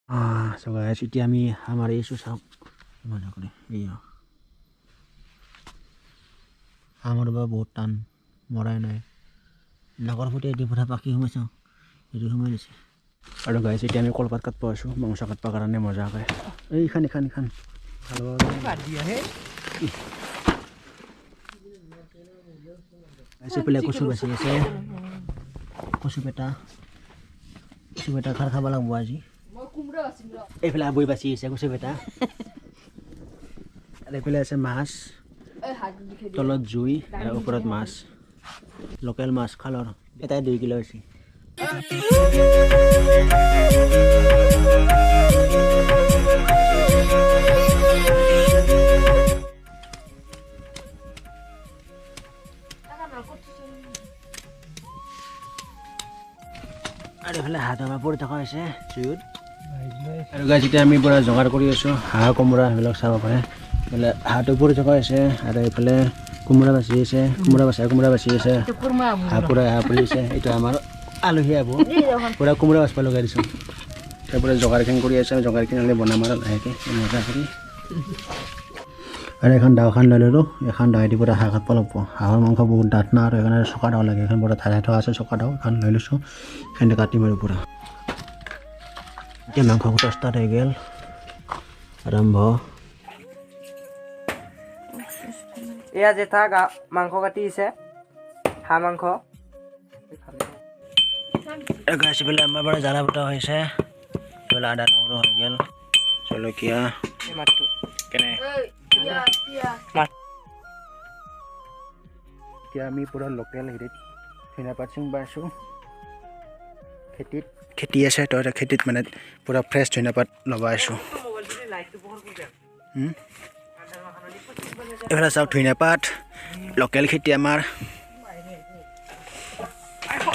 চ' গাইছ, এতিয়া আমি হাঁহ মাৰি আছোঁ। চাওক, মজা কৰি এয়া হাঁহ মাৰিব বহুত টান, মৰাই নাই। নাকৰ ফুটে এইটো পুৰা পাখি সোমাইছে, এইটো সোমাই দিছে। আৰু গাইছ, এতিয়া আমি কলপাত কাটিব আছোঁ মাংস কাটিবৰ কাৰণে মজাকৈ। এইখান এইখান এইখান এইফালে কচু বাচি আছে, কচু পেটা, কচু পেটা খাৰ খাব লাগিব আজি। এইফালে আবৈ বাচি আছে কচু পেটা। আৰু এইফালে আছে মাছ, তলত জুই আৰু ওপৰত মাছ, লোকেল মাছ খালৰ, এটাই 2 কিলো হৈছে। আৰু এইফালে হাঁহ ধৰা পৰি থকা হৈছে জুইত। আৰু গাইছ, এতিয়া আমি পূৰা যোগাৰ কৰি আছোঁ, হাঁহ কোমোৰা সেইবিলাক চাব পাৰে। এইফালে হাঁহটো পৰি থকা হৈছে আৰু এইফালে কোমোৰা বাচি আছে, কোমোৰা বাচা, কোমোৰা বাচি আছে, হাঁহ পুৰা হাঁহ পুৰি আছে। এইটো আমাৰ আলহী আহিব, পূৰা কোমোৰা বাচিব লগাই দিছোঁ। তাৰপৰা যোগাৰখিনি কৰি আছোঁ, যোগাৰখিনি হ'লে বনাম আৰু লাহেকৈ মজা কৰি। আৰু এখন দাওখন লৈ ল'লোঁ, এখন দাৱেদি পূৰা হাঁহ কাটিব লাগিব। হাঁহৰ মাংস বহুত ডাঠ না, আৰু সেইকাৰণে চকা দাও লাগে। এখন পূৰা ধাৰাই থোৱা আছে চকা দাও, এখন লৈ লৈছোঁ, সেইখন কাটিম আৰু পূৰা। এতিয়া মাংস কুটা ষ্টাৰ্ট হৈ গ'ল, আৰম্ভ। এয়া জেঠা মাংস কাটিছে, হাঁহ মাংস। গাছ পেলাই আমাৰ পৰা জ্বালা পতা হৈছে, এইফালে আদা নহৰু হৈ গ'ল, জলকীয়া কেনে। এতিয়া আমি পূৰা লোকেল হেৰিত ধনিয়া পাত ছিঙিব আছোঁ। খেতিত খেতি আছে, তো এতিয়া খেতিত মানে পূৰা ফ্ৰেছ ধনিয়া পাত ল'ব আছোঁ। এইফালে চাওক ধনিয়া পাত, লোকেল খেতি আমাৰ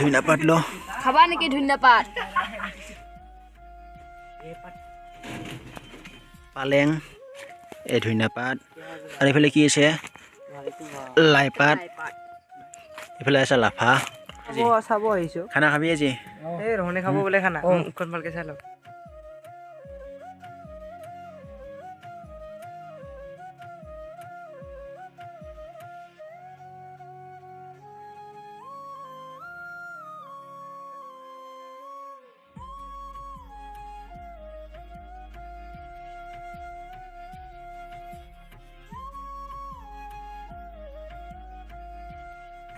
ধনিয়া পাত ল। খাবা নেকি ধনিয়া পাত? পালেং, এই ধনিয়া পাত। আৰু এইফালে কি আছে? লাই পাত। এইফালে আছে লাফা। চাব আহিছো। খানা খাবি আজি? এই ৰহনে খাব বোলে খানা। মুখখন ভালকে চাই লওক।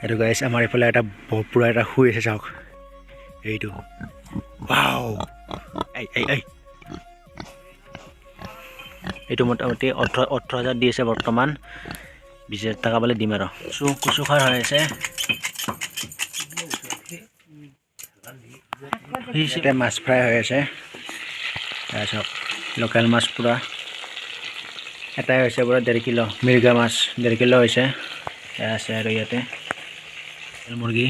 এইটো গাইছ, আমাৰ এইফালে এটা পূৰা এটা শুই আছে, চাওক এইটো। ৱাও, এই এই এই এইটো মোটামুটি 18,000 দি আছে বৰ্তমান, 20,000 টকা পালে দিম আৰু। কচু খাৰ হৈ আছে। ইয়াতে মাছ ফ্ৰাই হৈ আছে, চাওক লোকেল মাছ পূৰা এটাই হৈছে পূৰা 1.5 কিলো, মিৰ্গা মাছ 1.5 কিলো হৈছে। এয়া আছে আৰু ইয়াতে মুৰ্গী।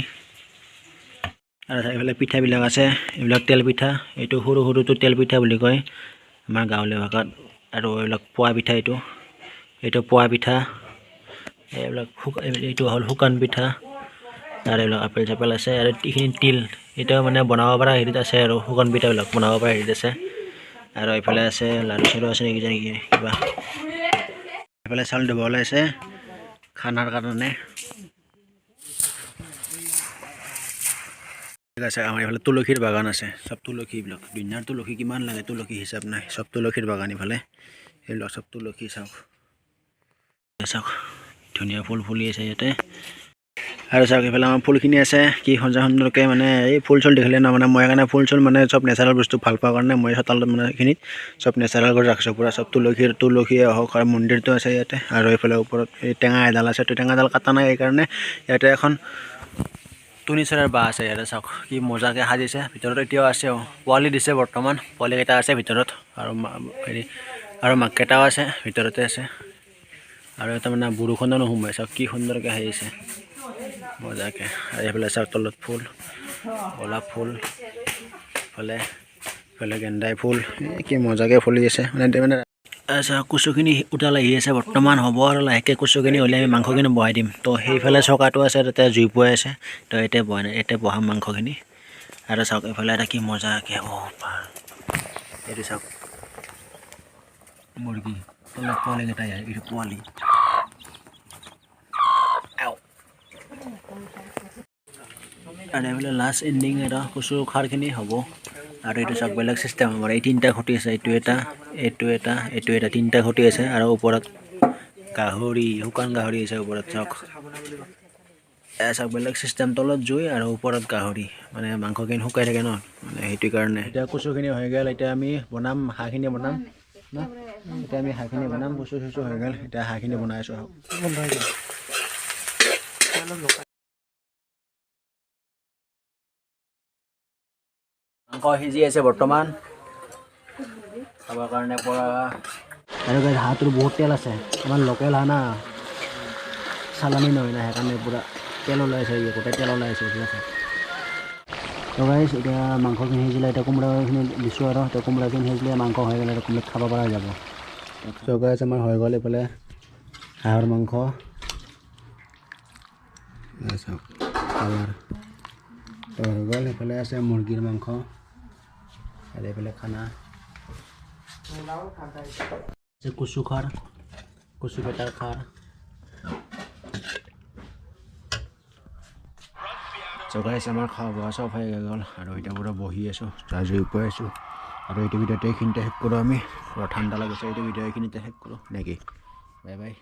আৰু এইফালে পিঠাবিলাক আছে, এইবিলাক তেল পিঠা, এইটো সৰু সৰুটো তেল পিঠা বুলি কয় আমাৰ গাঁৱলীয়া ভাষাত। আৰু এইবিলাক পোৱা পিঠা, এইটো পোৱা পিঠা, এইবিলাক এইটো হ'ল শুকান পিঠা। আৰু এইবিলাক আপেল চাপেল আছে। আৰু এইখিনি তিল, এইটো মানে বনাব পৰা হেৰিত আছে, আৰু শুকান পিঠাবিলাক বনাব পৰা হেৰিত আছে। আৰু এইফালে আছে লাড়ু চাড়ু আছে নেকি জানি কিবা। এইফালে চাউল ধুব ওলাইছে খানাৰ কাৰণে। ঠিক আছে, আমাৰ এইফালে তুলসীৰ বাগান আছে, চব তুলসী, এইবিলাক দুনিয়াৰ তুলসী কিমান লাগে, তুলসী হিচাপ নাই, চব তুলসীৰ বাগান ইফালে। এইবিলাক চব তুলসী, চাওক চাওক ধুনীয়া ফুল ফুলি আছে ইয়াতে। আৰু চাওক এইফালে আমাৰ ফুলখিনি আছে, কি সুন্দৰকৈ মানে এই ফুল চুল দেখিলে ন, মানে মই সেইকাৰণে ফুল চুল মানে চব নেচাৰেল বস্তু ভাল পাওঁ কাৰণে মই চোতালত মানে এইখিনিত চব নেচাৰেল কৰি ৰাখিছোঁ পূৰা। চব তুলসীয়ে হওক, আৰু মন্দিৰটো আছে ইয়াতে। আৰু এইফালে ওপৰত এই টেঙা এডাল আছে, তো টেঙাডাল কটা নাই সেইকাৰণে ইয়াতে এখন টুনি চৰাইৰ বাহ আছে। ইয়াতে চাওক কি মজাকৈ সাজিছে, ভিতৰত এতিয়াও আছে, পোৱালি দিছে বৰ্তমান, পোৱালিকেইটা আছে ভিতৰত। আৰু হেৰি আৰু মাককেইটাও আছে ভিতৰতে আছে। আৰু এটা মানে বৰষুণো নোসোমাই, চাওক কি সুন্দৰকৈ সাজিছে মজাকৈ। আৰু এইফালে চাওক তলত ফুল, গোলাপ ফুল, ইফালে গেন্দাই ফুল, কি মজাকৈ ফুলি আছে মানে মানে। আচ্ছা, কচুখিনি উতাল আহি আছে বৰ্তমান, হ'ব আৰু লাহেকৈ কচুখিনি হ'লে আমি মাংসখিনি বহাই দিম। তো সেইফালে চকাটো আছে, তাতে জুই পুৱাই আছে, তো এতিয়া বহাই নাই, এতিয়া বহাম মাংসখিনি। আৰু চাওক এইফালে এটা কি মজাকৈ, অ' এইটো চাওক মুৰ্গী তলত পোৱালিকেইটা, ইয়াৰ এইটো পোৱালি। আৰু এইফালে লাষ্ট এণ্ডিং এটা কচু খাৰখিনি হ'ব। আৰু এইটো চাওক বেলেগ চিষ্টেম আমাৰ, এই তিনিটা খুঁটি আছে, এইটো এটা, এইটো এটা, এইটো এটা, তিনিটা খুঁটি আছে। আৰু ওপৰত গাহৰি, শুকান গাহৰি আছে ওপৰত চাওক। চাওক বেলেগ চিষ্টেম, তলত জুই আৰু ওপৰত গাহৰি, মানে মাংসখিনি শুকাই থাকে ন, মানে সেইটো কাৰণে। এতিয়া কচুখিনি হৈ গ'ল, এতিয়া আমি বনাম হাঁহখিনি বনাম ন, এতিয়া আমি হাঁহখিনি বনাম। কচু চচু হৈ গ'ল, এতিয়া হাঁহখিনি বনাই আছোঁ। মাংস সিজি আছে বৰ্তমান খাবৰ কাৰণে পৰা। আৰু হাঁহটোৰ বহুত তেল আছে, আমাৰ লোকেল হাঁহ না, চালানি নহয় না, সেইকাৰণে পূৰা তেল ওলাই আছে, গোটেই তেল ওলাই আছে, ঠিক আছে। তো গাইজ এতিয়া মাংসখিনি সিজিলে, এতিয়া কোমোৰাখিনি দিছোঁ আৰু এতিয়া কোমোৰাখিনি সিজিলে মাংস হৈ গ'লে কমপ্লিট খাব পৰা যাব। ত' গাইজ আমাৰ হৈ গ'ল এইফালে হাঁহৰ মাংস, চাওক কালাৰ তো হৈ গ'ল। সেইফালে আছে মুৰ্গীৰ মাংস আৰু এইফালে খানা আছে কচু খাৰ, কচু পেটাৰ খাৰ। চ' গাইজ আমাৰ খোৱা বোৱা চব হৈ গ'ল আৰু এতিয়া পূৰা বহি আছোঁ, জুই পুৱাই আছোঁ। আৰু এইটো ভিডিঅ'তে এইখিনিতে শেষ কৰোঁ আমি, পূৰা ঠাণ্ডা লাগিছে। এইটো ভিডিঅ' এইখিনিতে শেষ কৰোঁ নেকি? Bye bye.